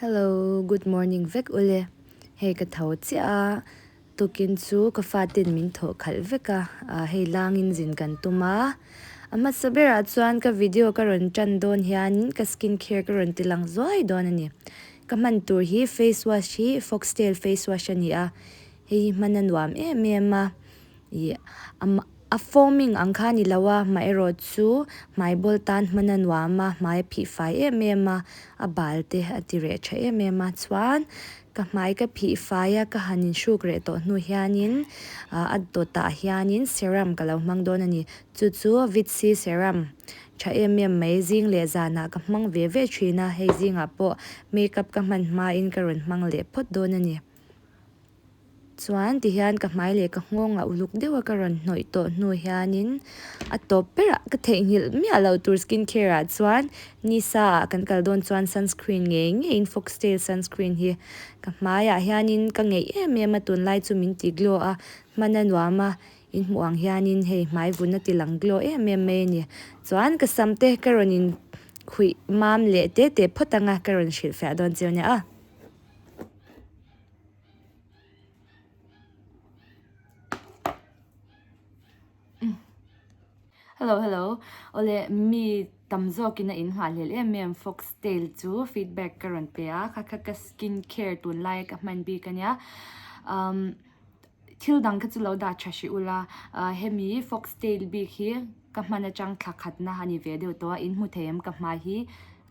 Hello, good morning vek ule. Hei ka tho chiah a, tukin chu ka faten min thawh khalh vek a, hei langin zin kan tum a. A hmasa berah chuan ka video ka rawn tan dawn hianin ka skin care ka rawn ti lang zuai dawn a ni. Ka hman tur hi face wash hi Foxtale face wash a ni a, hei hi hman a nuam em em a. Ih a foaming ang kha a ni lo a, amaherawh chu hmai bawl tan hman a nuam a, hmai a phih fai em em a, a bal te a ti reh tha em em a, chuan ka hmai ka phih fai a ka han inhruk reh tawh hnu hianin ah a dawtah hianin serum ka lo hmang dawn a ni, chu chu vit C serum tha em em mai zing leh zanah ka hmang ve ve thin a, hei zingah pawh makeup ka hman hmain ka rawn hmang leh phawt dawn a ni. Chuan tihian ka hmai leh ka nghawng a uluk deuh a ka rawn hnawih tawh hnu hianin a tawp berah ka theihnghilh miah loh tur skin care ah chuan nisa ah kan kal dawn chuan sunscreen ngei ngeiin foxtail sunscreen hi ka hmaiah hianin ka ngeih em em a tunlai chu min ti glow a hman a nuam a in hmuh ang hianin hei hmai vun a ti lang glow em em mai a ni chuan ka sam te ka rawn in khuih mam leh te te phawt ang a ka rawn hrilhfiah dawn chiu nia. Hello hello awle mi tam zawkin a in nghahhlelh em em fox tail chu feedback ka rawn pe a kha kha ka skin care tunlai a ka hman bik ania umm thil dang kha chu lo dah tha hrih ula ah hemi fox tail bik hi ka hman atang thla khatna a ni ve deuh tawh a in hmu thei em ka hmai hi.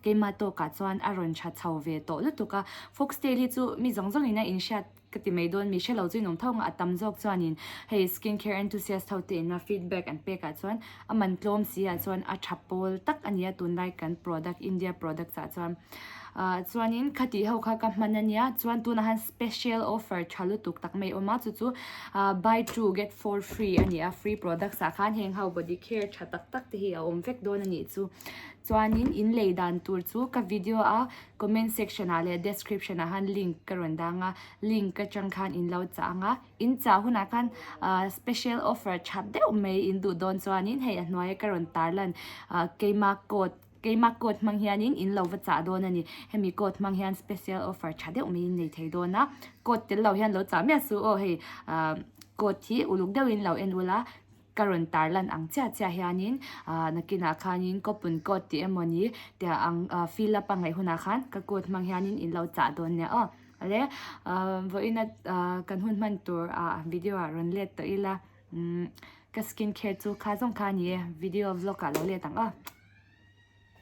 Keimah tawkah chuan a rawn tha chho ve tawh lutuk a, Foxtail hi chu mi zawng zawngin a inhriat ka ti mai dawn, mi hrelo chu in awm tho ang a, a tam zawk chuanin hei skin care enthusiast ho te ina feedback an pekah chuan a man tlawm si ah chuan a tha pawl tak a ni a tunlai kan product India products ah chuan ah chuanin khatih ho kha ka hman a nia chuan tunah han special offer tha lutuk tak mai a awm a chu chu ah buy two get four free a ni a free products ah khan heng ho body care tha tak tak te hi a awm vek dawn a nih chu. Chuanin in lei dan tur chu ka video a comment section ah leh description ah han link ka rawn dang a, link atang khan in lo chah ang a, in chah hunah khan ah special offer that deuh mai in duh dawn chuanin hei a hnuaia ka rawn tarlan ah keima code keima code hmang hianin in lo va chah dawn a ni, hemi code hmang hian special offer tha deuh mai in nei thei dawn a, code tel lo hian lo chah miah suh aw hei ah code hi uluk deuhin lo en ula. Ka rawn tar lan ang chiah chiah hianin ah nakinah khanin coupon code tih emawni tia ang ah fill up a ngaih hunah khan ka code hmang hianin in lo chah dawn nia aw ale ah vawiina ah kan hun hman tur ah video ah rawn let tawh ila umm ka skin care chu kha zawng kha a ni e video vlog ah lo let ang aw.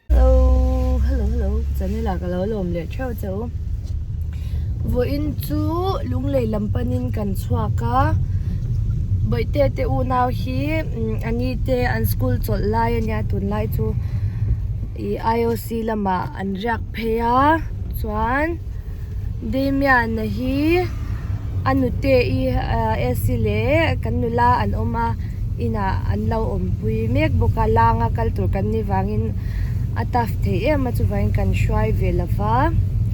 Hello hello hello channel ah ka lo lawm leh theuh che u vawiin chu lunglei lam panin kan chhuak a bawihte te unau hi a ni te an school chawlh lai a nia tunlai chu ih I_O_C lamah an riak phei a chuan Damian-a hi a nute i AC leh kan nula an awm a inah an lo awmpui mek bawk a langa kal tur kan nih vangin a tough thei em a chuvangin kan hruai ve lo va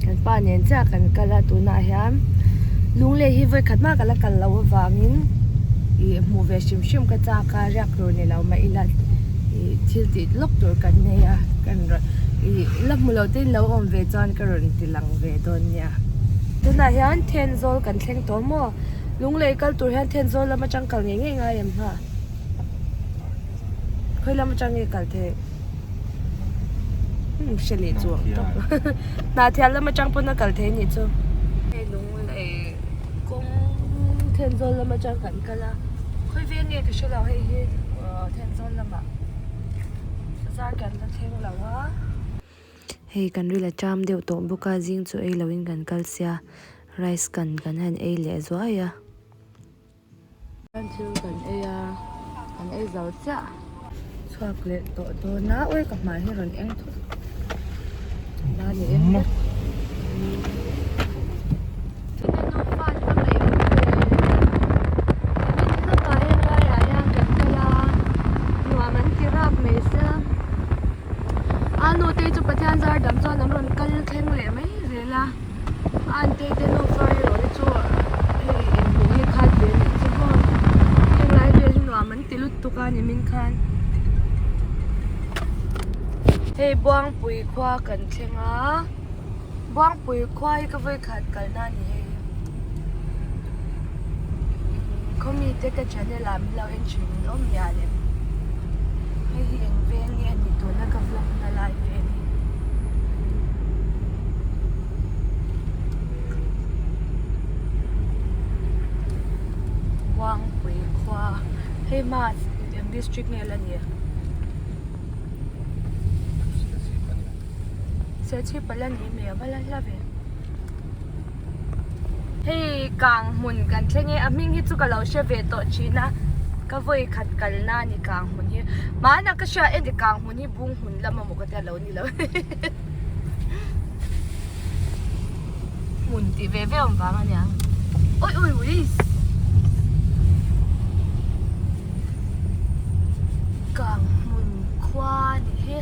kan pa nen chiah kan kal a tunah hian lunglei hi vawikhat mah ka la kal loh avangin ih hmuh ve hrim hrim ka chak a riak tur ni lo mah ila ih thil tih lawk tur kan nei a kan rawn ih la hmu lo te in lo awm ve chuan ka rawn ti lang ve dawn nia. Tunah hian Thenzawl kan thleng tawh maw? Lunglei kal tur hian Thenzawl lam atang kal ngei ngei ngai em hma? Khawi lam atang nge kal theih? Hmm hre leh chu ang tawp. Hnahthial lam atang pawn a kal thei anih chu. Hei Lunglei kawng Thenzawl lam atang kan kal a, khawi veng nge ka hre lo hei hi Thenzawl lamah zar kan la thleng lo a. Hei kan ril a cham deuh tawh bawk a zing chu ei loin kan kal sia rice kan kan han ei leh zuai a. Kan thil kan ei a kan ei zo chiah. Chhuak leh tawh dawn a ui ka hmai hi rawn eng thut ban i eng vek. Nuam an ti rap mai sia. A nu te chu Pathian zar dam chuan an rawn kal thleng leh mai zel a, a ante te nufa erawh hi chu hei inhmuh hi khat ve nih chu maw henglai vel hi nuam an ti lutuk a nimin khan. Hei Buangpui khua kan thleng a. Buangpui khua hi ka vawikhat kalna a ni hei. Khawmi te ka channel ah min lo en thin in awm mial em. Hei hi eng veng nge a nih tuna ka vlog na lai vel hi. Buangpui khua hei hma eng district nge la ni? Serchhip a la ni mai a va la hla ve. Hei kang hmun kan thleng e a hming hi chu ka lo hre ve tawh thin a ka vawi khat kalna a ni kang hmun hi hmanah ka hria e ni kang hmun hi bung hmun lam amaw ka tia lo ni lo hmun tih ve ve awm vang a nia ui ui ui kang hmun khua a nih hi.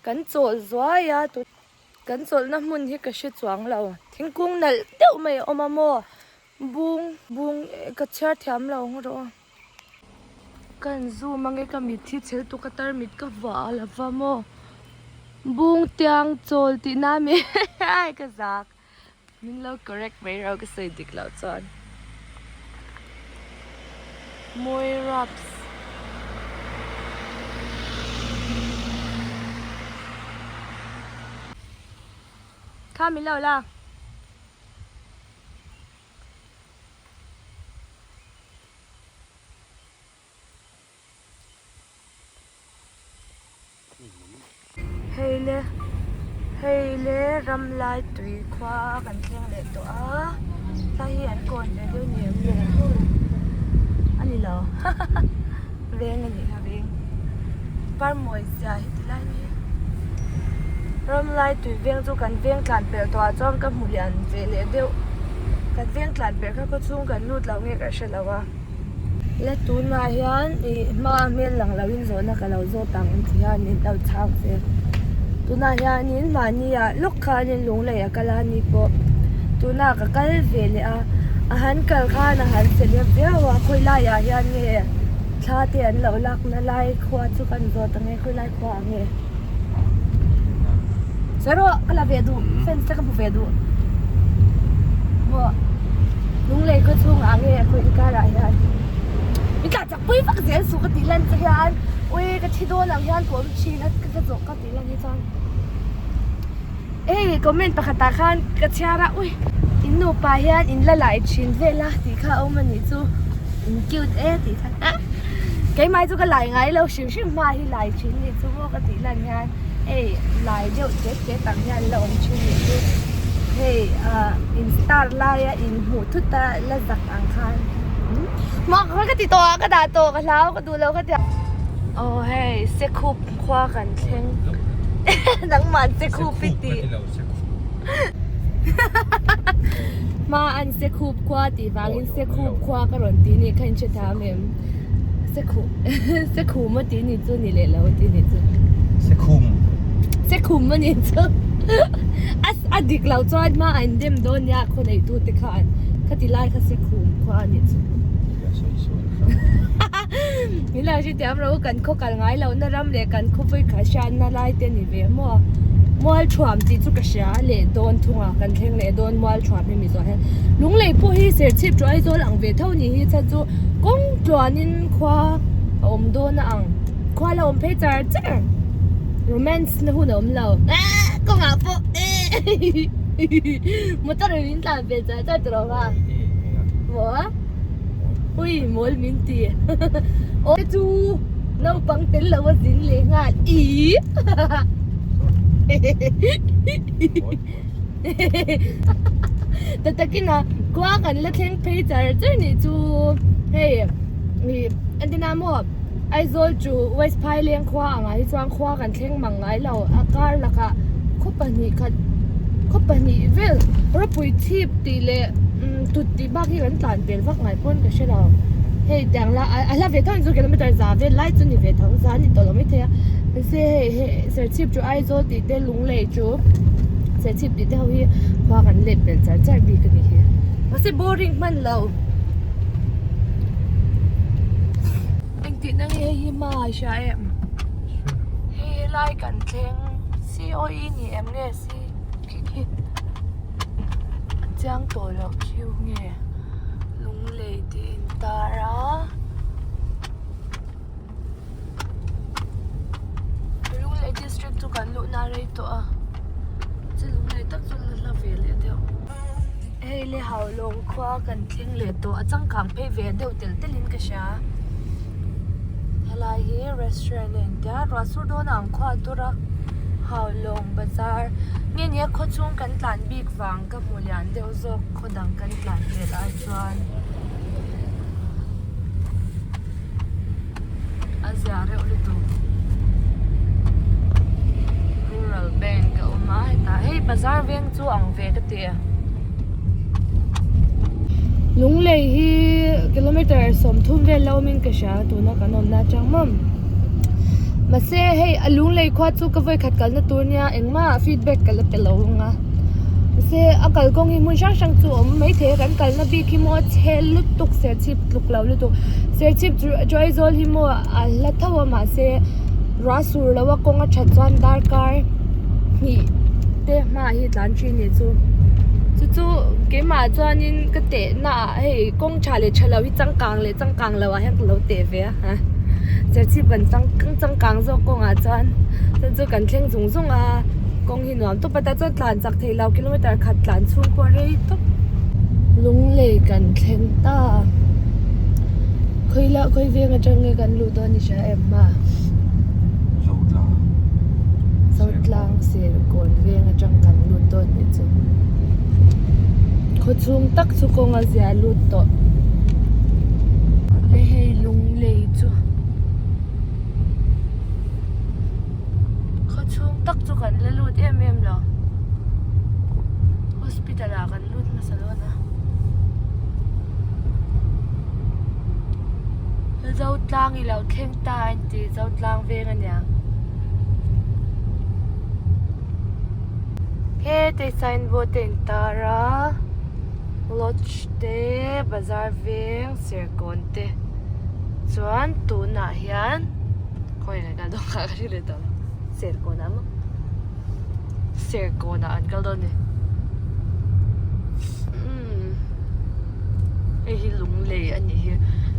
Kan chawlh zuai a tut kan chawlhna hmun hi ka hre chuang lo thingkung nalh deuh mai a awm a maw bung bung ka chhiar thiam lo ang rawh a ka han zoom ange ka mit hi chhel tuk a tarmit ka vuah a la va maw bung tiang chawl tih na ami ka zak. Min lo correct mai ro ka sawi dik loh chuan. Mawi raps. Kha min lo la. Hei le hei le ram lai tui khua kan thleng leh tawh a tlai hi an kawn ve deuh ni em le a ni lo veng a nih kha veng parmawi zia hi ti lai mai ram lai tui veng chu kan veng tlan pelh tawh ah chuan ka hmu lian ve leh deuh kan veng tlan pelh kha khawchhung kan lut lo nge ka hre lo a. La tunah hian ih hma hmel lang lo in zawhna ka lo zawt ang ti hian min lo chhang ve tunah hianin mahni ah lawk khanin lunglei a kal a ni pawh tunah ka kal ve leh a a han kal khan a han che lep viau a khawi laiah hian nge thla te an lo lakna lai khua chu kan zawt ang e khawi lai khua ang e. Sawi rawh ka la ve duh fans te ka hmu ve duh maw lunglei khaw chhungah nge a khawi karah hian min tlan chak pui vak zel suh ka tih lan che hian ui ka thi dawn ang hian ka awm thin a ka zawh ka tih lan hi chuan hei comment pakhatah khan ka chhiar a ui in nupa hian in la lai thin vel a tih kha a awm a nih chu in cute e tih kha keimah hi chu ka lai ngai lo hrim hrim hma hi lai thin nih chu maw ka tih lan hian hei lai deuh tet tet ang hian la awm thin nih chu hei ah in star laia in hmuh thut a la zak ang khan mak ka ti tawh a ka dah tawh ka hlau ka duh lo ka ti aw hei sekhup khua kan thleng nangmah sekhup i tih hma an sekhup khua tih vangin sekhup khua ka rawn tih nih kha in hre thiam em sekhup sekhum a tih ni chu ni leh lo a tih ni chu sekhum sekhum a nih chu a a dik loh chuan hma an dem dawn nia khaw neih tu te khan khati lai kha sekhum khua a nih chu min lo hrethiam rawh u kan khaw kal ngai loh na ram leh kan khawpui kha hriatna lai te a ni ve maw mualthuam tih chu ka hria leh dawn thung a kan thleng leh dawn mualthuam hemi zawh hian lunglei pawh hi serchhip chu Aizawl ang ve tho ni hi chhan chu kawng tluanin khua a awm dawn a ang khua la awm phei char char romance na hun a awm lo ah kawngah pawh eh motor in min tlan ve char char tawh a maw. Ui mawl min ti aw chu naupang tel lo a zin leh nghal i ta takin a khua kan la thleng phei char char nih chu hei ih entina maw Aizawl chu West Phaileng khua angah hi chuan khua kan thleng mang ngai lo a kar lakah khaw pahnih khat khaw pahnih vel rawpui chhip tih leh tut tih bak hi kan tlan vel vak ngai pawn ka hre lo hei tiang la a hla ve tho ang chu kilometer za vel lai chu ni ve tho za a ni tawh lo maithei a mahse hei hei serchhip chu Aizawl tih te Lunglei chu serchhip tih te ho hi khua kan let belh char char bik a ni hi mahse boring hman lo. tihna nge hei hi hma a hria em? Hei helai kan thleng COE ni em nge C khi khi a chiang tawh loh khiu nge Lunglei tih a intar a. Lunglei district chu kan luhna rei tawh a chu lunglei tak chu la hla ve leh deuh hei le haulawng khua kan thleng leh tawh a changkang phei ve deuh telh telh in ka hria helai hi restaurant a intia ruah sur dawn a ang khua a tur a haulawng bazar nge ni a khaw chhung kan tlan bik vang ka hmu lian deuh zawk khaw dang kan tlan vel ai chuan. A zia reuh lutuk rural bank a awm a hetah hei bazar veng chu ang ve ka ti Lunglei hi kilometer 30 vel la awmin ka hria tuna kan awmna atang maw mahse hei a Lunglei khua chu ka vawikhat kalna tur nia engmah feedback ka la pe lo ang a mahse a kalkawng hi hmun hrang hrang chu a awm maithei a kan kalna bik hi maw a chhe lutuk serchhip tluk lo lutuk. Serchhip chu chu Aizawl hi maw a hla tho a mahse ruah sur lo a kawng a that chuan darkar hnih te hmaah hi tlan thin nih chu chu chu keimah chuanin ka teh naah hei kawng tha leh tha lo hi changkang leh changkang lo ah hian ka lo teh ve a ha Serchhip kan chang changkang zawk kawngah chuan chu chu kan thleng zung zung a kawng hi nuam tawp a tah chuan tlan chak theih loh kilometer khat tlan chhung pawh rei tawp Lunglei kan thleng ta. Khawi lah khawi veng atang nge kan luh dawn i hria em hma? Zotlang. Zotlang Serkawn veng atang kan lut dawn nih chu. Khaw chhung tak chu kawng a zia lut tawh. Le hei Lunglei chu. Khaw chhung tak chu kan la lut em em lo. Hospital ah kan lut hmasa dawn a. Zotlang i lo thleng ta a inti Zotlang veng a nia. Hete signboard a intar a lodge te bazar veng serkawn te chuan tunah hian khawi an kal dawn kha ka hre leh tawh lo serkawn ah maw serkawn ah an kal dawn a ni. Umm hei hi Lunglei a nih hi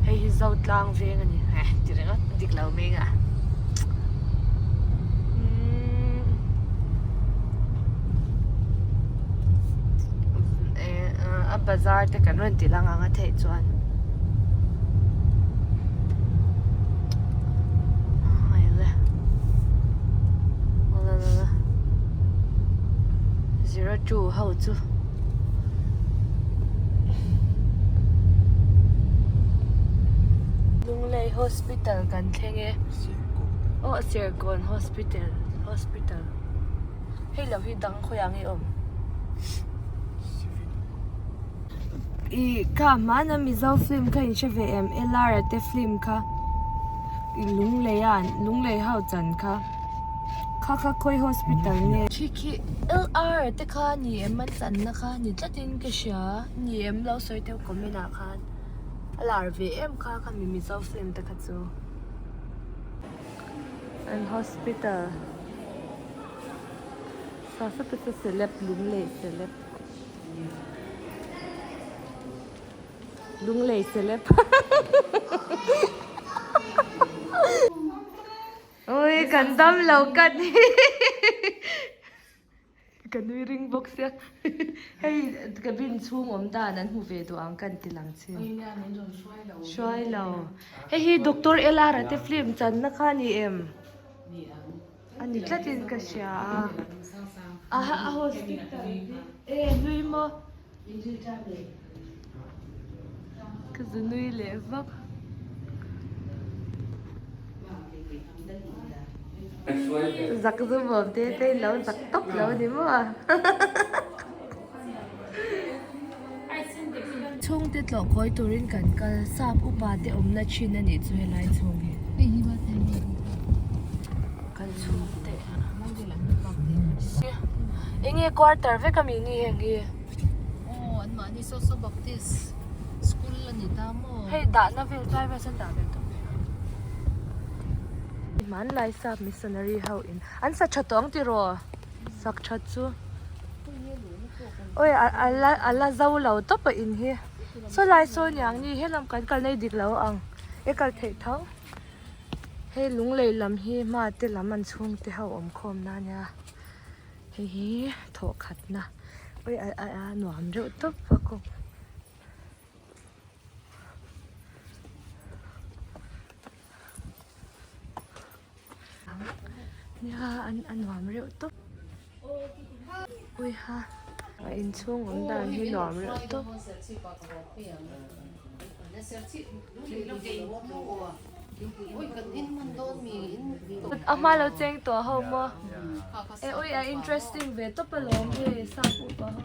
hei hi Zotlang veng a ni eh ti ringawt a dik lo mai a umm eh a bazar te kan rawn ti lang ang a theih chuan zero two ho chu. Lunglei hospital kan thleng e aw Serkawn hospital hospital hei lo hi dang khawiah nge awm ih kha hmana Mizo film kha in hre ve em L R te film kha ih Lunglei a Lunglei ho chan kha kha kha khawi hospital nge khi khi L R te kha ni em an channa kha ni tlatin ka hria ni em lo sawi teuh comment ah khan a lar ve em kha kha mi Mizo film te kha chu an hospital sa sa te chu celeb lunglei celeb lunglei celeb ui kan dam lo ka ni. Ka nui ring bawk sia hei cabin chhung awm dan an hmu ve duh ang ka inti lang chin hruai lo hei hi doctor L R a te film channa kha a ni em a ni tlatin ka hria a a hospital hi e hlui maw. Ka zu nui leh vak. Zak zu bawm te te in lo zak tawp lo ni maw. Chhungte tlawh kawi turin kan kal sap upa te awmna thin a nih chu helai chhung hi. Kan chhungte. Enge quarter vek ami ni heng hi? Aw an mahni saw saw Baptist school a ni ta maw? Hei dahna vel drivers an dah ve tawp. Hmanlai sap missionary ho in an sa tha tawh ang tiraw sak that chu awi a la a la zo lo tawp a in hi saw lai saw niang ni helam kan kalna hi dik lo ang e kal theih tho hei lunglei lam hi hma te lam an chhungte ho awm khawm na ania hei hi thawh khat na awi a a nuam reuh tawp a kawng. Nia an a nuam reuh tawp uiha a inchhung awm dan hi nuam reuh tawp. A hma lo cheng tawh ho maw e ui a interesting ve tawp alawm hei sap upa ho.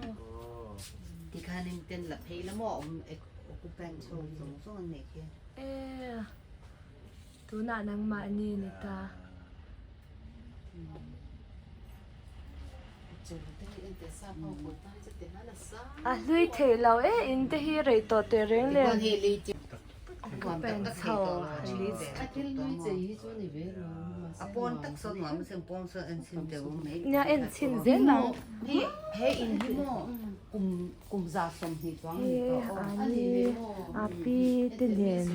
Tikhanin ten la phei la maw awm occupant chhung zawng zawng an neih khi. E tunah nangmahni ni ta. A hlui theih lo e in te hi rei tawh teh reng le. Occupant chho list. Nia en chhin zel ang. He ani a pi te nen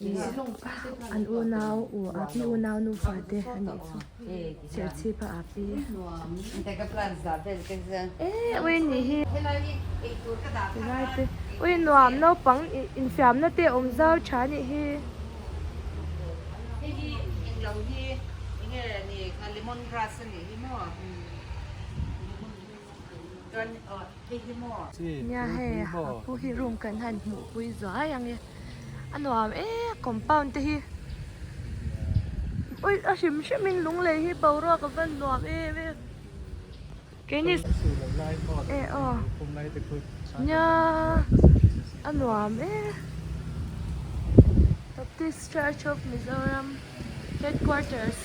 ih an unau u a pi unau nufa te a nih chu serchhip a a pi eh ui nih hi tilai te ui nuam naupang ih infiamna te awm zau tha a nih hi. Nia hei a pu hi room kan han hmuh pui zuai ang e a nuam e compound te hi ui a hrim hrim in lunglei hi boruak a van nuam em em keini e aw nia a nuam e Baptist Church of Mizoram headquarters.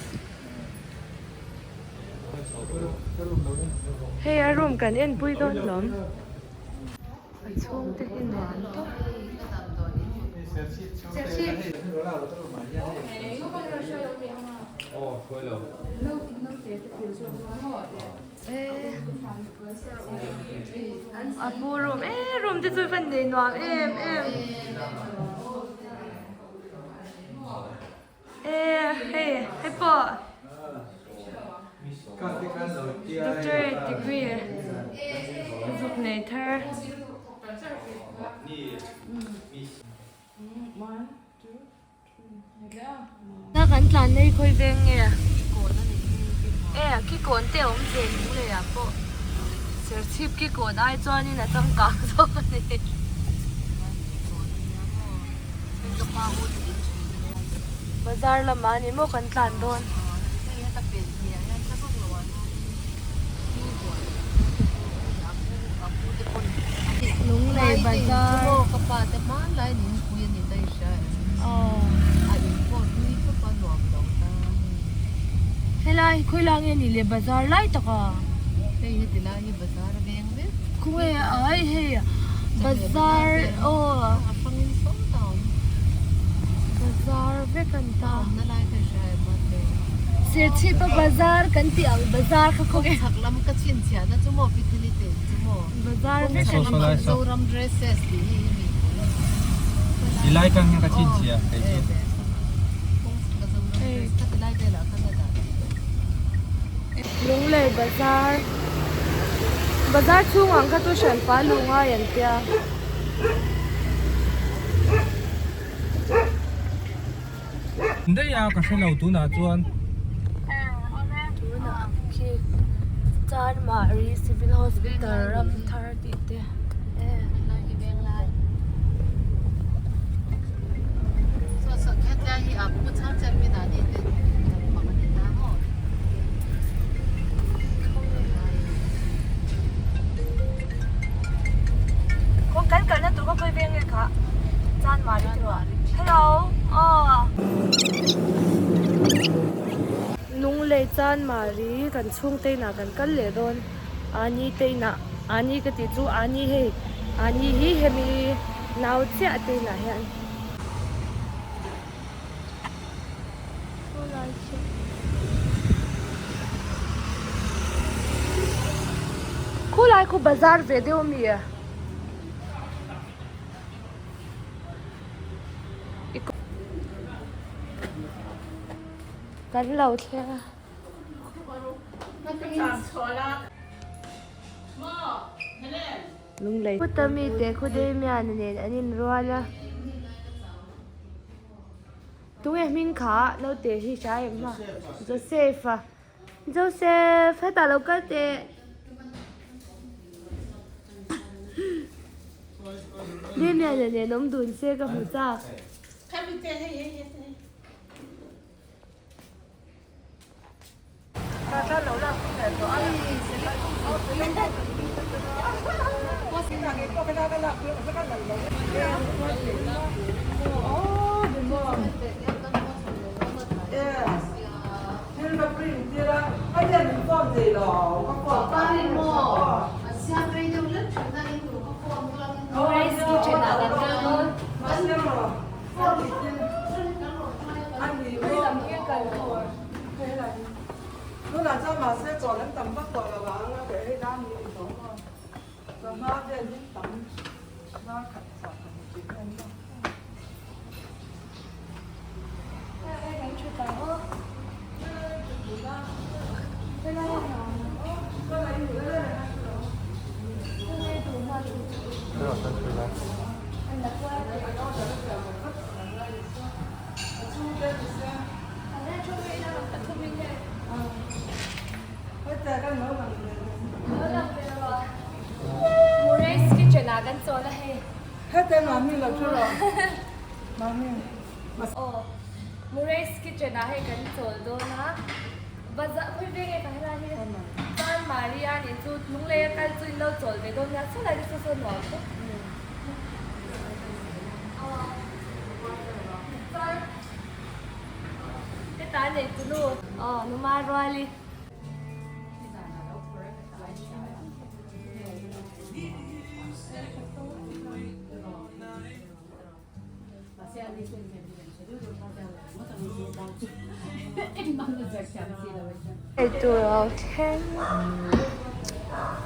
Hei a room kan en pui dawn hlawm a chhung te hi nuam tawp. A pu room e room te chu van nei nuam em em. E hei hei pawh doctorate degree zuk nei thar. Na kan tlan nei khawi veng nge e ki kawn te a awm ve lung leh ah pawh serchhip ki kawn ai chuanin a changkang zawk a ni. Bazar lamah a ni maw kan tlan dawn. Lunglei bazar. Helai khawilai nge ni le bazar lai tak a. Khawnge ai hei bazar aw bazar vek an ta Serchhip a bazar kan tih ang bazar kha khawnge bazar vek an ta Lunglei bazar bazar chhung ang kha chu hranpa luh ngai an tia. Daih a ka hrelo tunah chuan. Tunah khi Chanmari Civil Hospital Ramthar tih te e. Kawng kan kalna tur kha khawi veng nge kha Chanmari te ruah Hello aw Lunglei Chanmari kan chhungte inah kan kal leh dawn Ani te inah Ani ka tih chu Ani hei Ani hi hemi nau chiah te inah hian. lai chu. Khulai khu bazar ve deuh ami? Kan lo thleng a. Lunglei. Khuta mite khu Damian-a nen an inrual a. Tunge hming kha naute hi hria em hma? Joseph-a. Joseph hetah lo kal teh. Damian-a nen awm dun se ka hmu chak. Murray's kitchen ah kan chawl a hei. Aw Murray's kitchen ah hei kan chawl dawn a bazar khawi veng nge ka helai hi chuan Maria nih chu lunglei a kal chu in lo chawl ve dawn nia chulai te chu saw nuam khawp aw chuan hetah nei tunu aw numa ruali. Eitur a lo thleng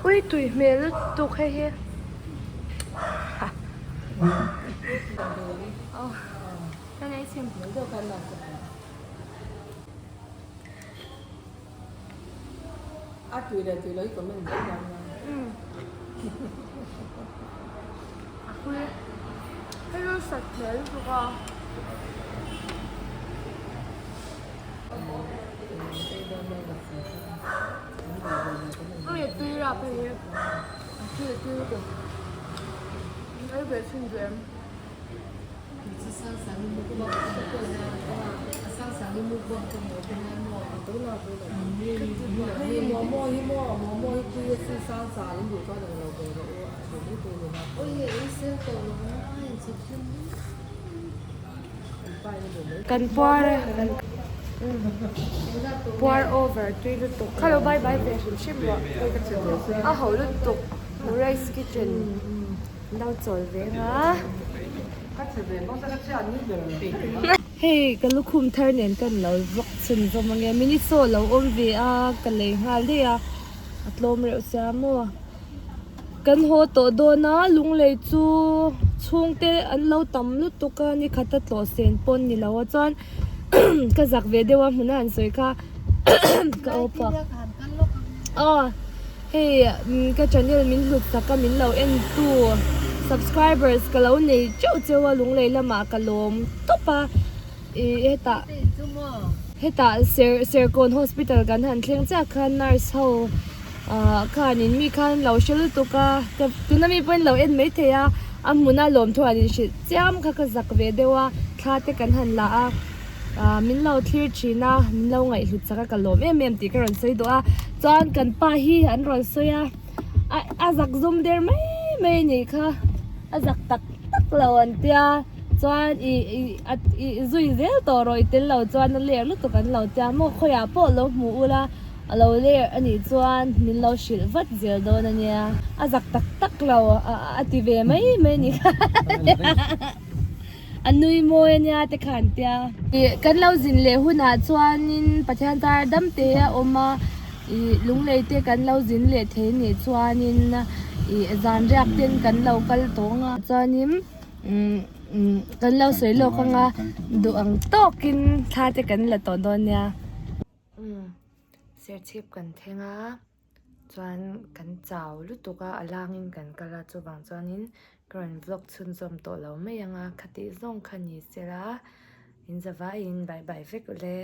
ui tui hmel lutuk hei hi A tui leh tui lo hi comment zel dawn nia. A pui hei chu sat hmel lutuk a. Hei tui rap hei hi a tui a tui lutuk ei ve chhun duh em. Kan puar e puar over tui lutuk kha lo bye bye ve hrim hrim rawh a ho lutuk rice kitchen. Lo chawl ve nga. Hei ka lukhum thar nen kan lo vlog chhun zawm ange Miniso lo awm ve a ka lei nghal daih a a tlawm reuh sia maw kan haw tawh dawn a lunglei chu chhungte an lo tam lutuk a nikhat a tlawh sen pawn ni lo a chuan ka zak ve deuh a hmun a han sawi kha ka awp a aw. Hei ka channel min hlut tak a min lo en tu subscribers ka lo nei teuh cheu a lunglei lamah ka lawm tawp a ih hetah hetah ser serkawn hospital kan han thleng chiah khan nurse ho ah khanin mi khan lo hre lutuk a ka tuna mi pawhin lo en maithei a a hmuna lawmthu an inhrilh chiam kha ka zak ve deuh a thla te kan han la a. Ahh min lo thlir thin a min lo ngaihhlut chak a ka lawm em em tih ka rawn sawi duh a chuan kan pa hi an rawn sawi a a a zak zum der mai mai a nih kha a zak tak tak lo an tia chuan ih ih a ih zui zel tawh rawh i tel lo chuan a ler lutuk an lo tia maw khawiah pawh lo hmu ula a lo ler a nih chuan min lo hrilh vat zel dawn a nia a zak tak tak lo a a ti ve mai mai a nih kha. A nui mawi ania te kha an tia. Ih kan lo zin leh hunah chuanin Pathian tar dam te a awm a, ih lunglei te kan lo zin leh thei nih chuanin ih zan riak ten kan lo kal tawng a chuanin umm umm kan lo sawi lawk ang a duh ang tawkin thla te kan la tawh dawn nia. Umm serchhip kan thleng a. Chuan kan chau lutuk a, a langin kan kal a, chuvang chuanin ka rawn vlog chhunzawm tawh lo mai ang a, khatih zawng kha ni sela, in zavaiin bye bye vek ule.